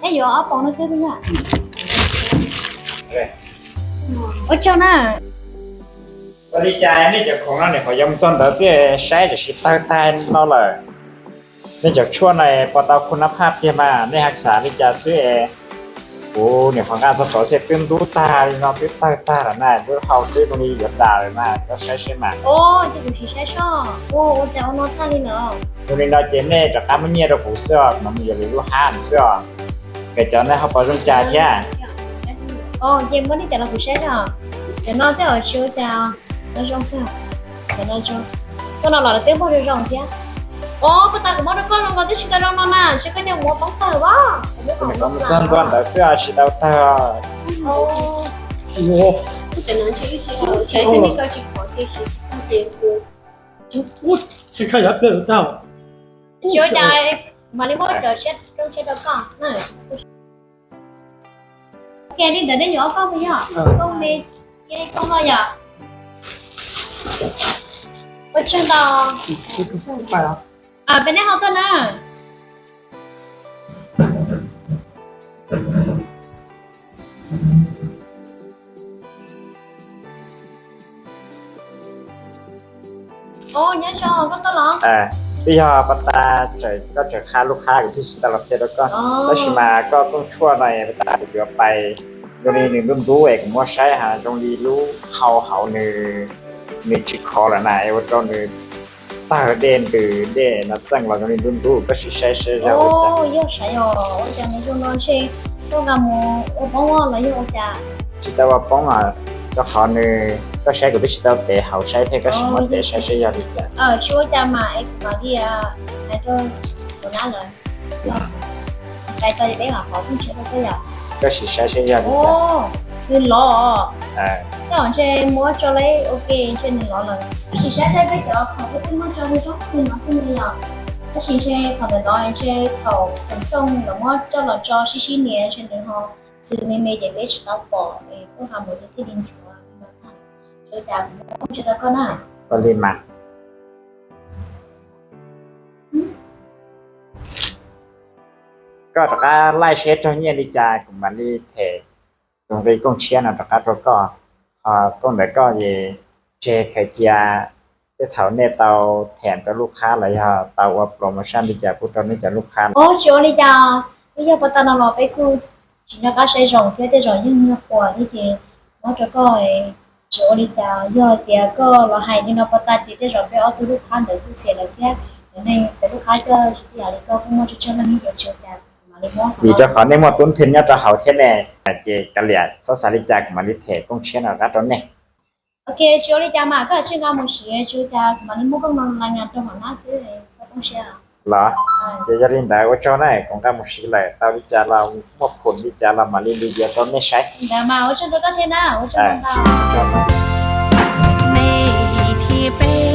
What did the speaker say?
Es yuav ob pob no xwb puas yog? Ua tsaug na. Ua li cas nej cov khoom no nim qhuav yuav mus txog ntawd xwb saib tam sim tawg tag no lawm. Nej cov tshuaj no puas tau khu nab phaj tiag mas nej haj xav li cas xwb es kuv nim qhuav nqa txog tod xwb twb ntub tag li no twb tawg tag lawm na, lub hau twb zoo li yuav dam lawm na, koj saib seb mas. Ces kuv sim saib seb. Ua cas ua no tag li lawm? Zoo li no ces nej rov qab muab nyiaj rau kuv xwb os, kuv mam mus yuav lwm lub hab xwb os. Ces cov nej ho puas zoo cas thiab? Ces muab nej cov los kuv saib os. Cov no tej zaum tsis ua cas, no zoo kawg. Cov no zoo. Koj no los twb muag zoo zoo thiab. Os, puag ta kuv muab rau koj zoo nkaus twb tsis tau zoo no na, ntshe koj nyiam muab poob tawg as. Txog ntua ntawd xwb tsis tau tawg. Tsis ua cas, mam li muab cov siab rau siab rau koj. Ok, li ntawd nej yuav ob koj puas yog? Koj me, koj no yom. Ua tsaug ntau. Peb nej ho tuaj na. Nyob zoo, koj tuaj los? Twb yog pas tas koj tseem qha lub hab kuv thiaj tsis tau los qhia rau koj. Tab sis mas koj kooj tshuaj no pas tas kuv yuav pais, zoo li nws ntub ntub es kuv muab saib ha, zoo li lub hau hauv nws, nws tsis khov lawm na es ua rau nws tawg dej ntws dej no txeej los zoo li ntub ntub, koj sim saib saib zoo li cas. Yog sav yog ua cas nws zoo no ntshe koj nqa mus ua poob los yog ua cas? Tsis tau ua poob os, rau qhov nws, koj saib kuv twb tsis tau tev hauv saib thiab, koj sim muab tev saib saib yog li cas. Tsis ua cas mas es kuv mam li hais rau kuv nab lawm. Koj sim saib saib yog li cas. Nws lov. Koj ntshe muab tso lawm, ok, ntshe nws lov lawm. Koj sim saib saib peb cov khoom uas twb muab tso zoo zoo li no xwb li yom. Tab sis ntshe thaum ntawm no ntshe thaum khoom xyooj lawv muab coj los tso sib sib nias ntshe nws ho xwm me me ces peb tsis tau pom es kuj ho mus li thiaj li nchuav li no tag. Tsis ua cas, kuv muab tso rau koj na. Ua li mas. Koj rov qab laij seb raug nyiaj li cas kuv mam li them tus nqi kooj tshiab no rov qab rau koj. Ho koj ntawm koj ces tseg khaws cia tej thaum nej tau them rau lub hab los yog tau ua promotion li cas pub rau nej cov lub hab. Tsis ua li cas, twb yog pas tas no los peb kuj tsis nco qab saib zoo thiab, tej zaum yeej nyuag qhuav thiab ces muab rau koj. Tsis ua li cas, yog tias koj los hais li no pas tas ces tej zaum peb ob tug lub hab ntawd kuj xiam lawm thiab. Cov neeg cov lub hab coj tsis tau yam li koj kuj muaj tsawg tsawg leej thiab ces tsis ua cas, mam li muab. Vim rau qhov nej muaj tub nthwj nyob rau hauv thiab ne, ces kav liam, txhob xav li cas kuv mam li them kooj tshiab no rov qab rau nej. Ok, tsis ua li cas mas koj tsij nqa mus siv, tsis ua cas, kuv mam li muab koj no la nyas rau hauv nab xwb, txhob poob siab. Los? Ces yog li ntawd ua tsaug na, kuv nqa mus siv lawm, tau li cas los muaj phum li cas los mam li review rau nej saib. Ntawd mas ua tsaug rau koj thiab na, ua tsaug ntau. Nej thiab peb